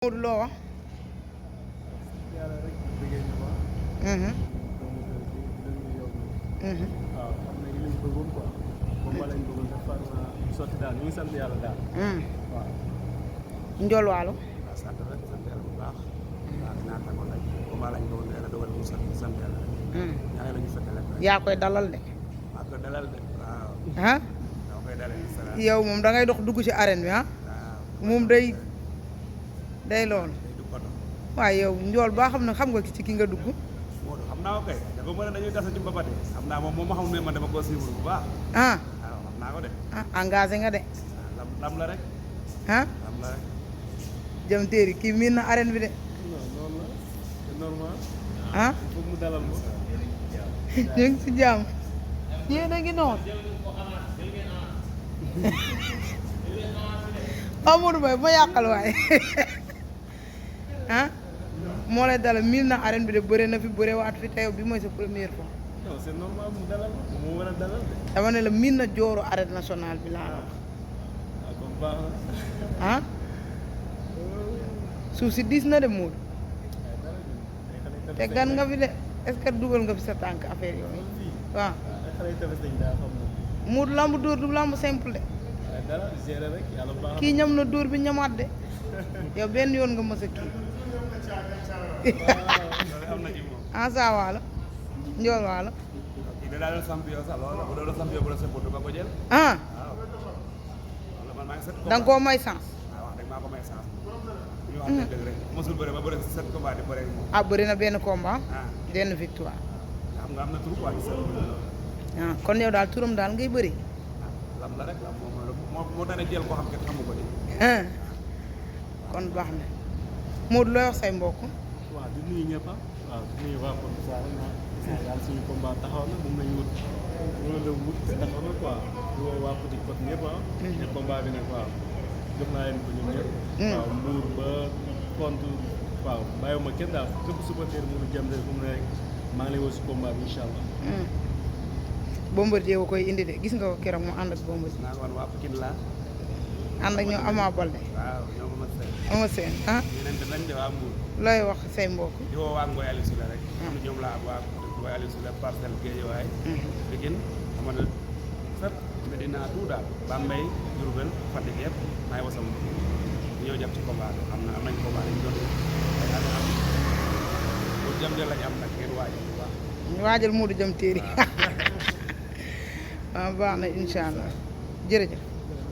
Modou loo wax. yàlla rek bëggee ñu quoi. waaw xam nañ li ñu bëggoon quoi. comme lañ bëggoon def far sotti daal ñu ngi sant yàlla daal. waaw. Ndiol Waalo. waaw sant rek sant yàlla bu baax. waaw dinaa tàggoon rek comme lañ bëggoon yàlla dogal mu sant yàlla rek. ñaareel la ñu fekk rek. yaa koy dalal de. maa koy dalal de waaw. ah. maa koy dalal incha yow moom da ngay dox dugg ci arène bi ah. waaw moom day lool. waaye yow Ndiol baa xam ne xam nga ci ki nga dugg. Modou xam naa ko kay dafa mën a dañuy tasa ci mbapate xam naa moom ma xamul ne man dama koo suivre bu baax. ah. waaw xam naa ko de. ah engagé nga de. lam la rek. ah. lam la rek. jëm téeri kii miin na arène bi de. non noonu la c'est normal. ah. il faut mu dalal ma. ñu ngi si jàmm. yéen a ngi noonu. Amadou Mbaye ma yàqal waaye. ah. moo lay dalal miin na arène bi de bëre na fi bëre waat fi tey bi mooy sa première fois. non c'est normal mu dalal ma mu war a dalal de. dama ne la miin na jooru arène nationale bi laa wax. ah comme baax na. ah. suuf si diis na de Modou. te gan nga fi de est-ce que dugal nga fi sa tànk affaire yooyu. waaw. ay xale yu tefes lañ daa xam ne. Modou lamb dóor du lamb simple de. waaye dara gérer rek yàlla baax na. kii ñam na dóor bi ñamaat de. yow benn yoon nga mës a kii. loolu am na ci moom. ah saa waalo. Ndiol Waalo. kii da daal champion sax loolu bu doon champion bu la sëb du ma ko jël. ah. waaw. wala man maa ngi set da nga koo may sens. waaw wax dëgg maa ko may chance. ñu wax dëgg rek mosul bëre ba bëre si 7 combat di bëre moom. ah bëri na benn combat. ah benn victoire. xam nga am na tur quoi ci sa ah kon yow daal turam daal ngay bëri. lam la rek lam moo tax jël koo xam kenn xamu ko de. ah. kon baax na. Modou looy wax say mbokk. waaw di nuyu ñëpp ah. waaw di nuyu waa Pointe Sarène ah. Sénégal suñu combat taxaw na moom lañu wut. moom la wut taxaw na quoi. di woo waa Petite Côte ñëpp ah. te combat bi nag waaw jox naa leen ko ñun ñëpp. waaw Mbour ba Pointe waaw bàyyiwuma kenn daal képp supporter mu jëm rek fu mu ne rek maa ngi lay woo si combat bi incha allah. Bombardier wa koy indi de gis nga ko keroog mu ànd ak Bombardier. naa ko woon waa Pikine laa. ànd ak ñoom Ama Baldé. waaw ñoom ma seen. Ama Sène ah. ñeneen danañ de waa Mbour. looy wax say mbokk. di woo waa Ngoy Aliou Soula rek. xam ne ñoom laa waa Ngoy Aliou Soula Parcelles Guédiawaye. Pikine xam nga fépp Medina tout daal. Bambey Diourbel Fatick yëpp maa ngi wasam ñëw jàpp ci combat bi xam na am nañ combat dañu doon ay at am bu jëm de lañ am nag ngeen waajal bu baax. ñu waajal Modou jëm téeri. waaw baax na incha allah jërëjëf.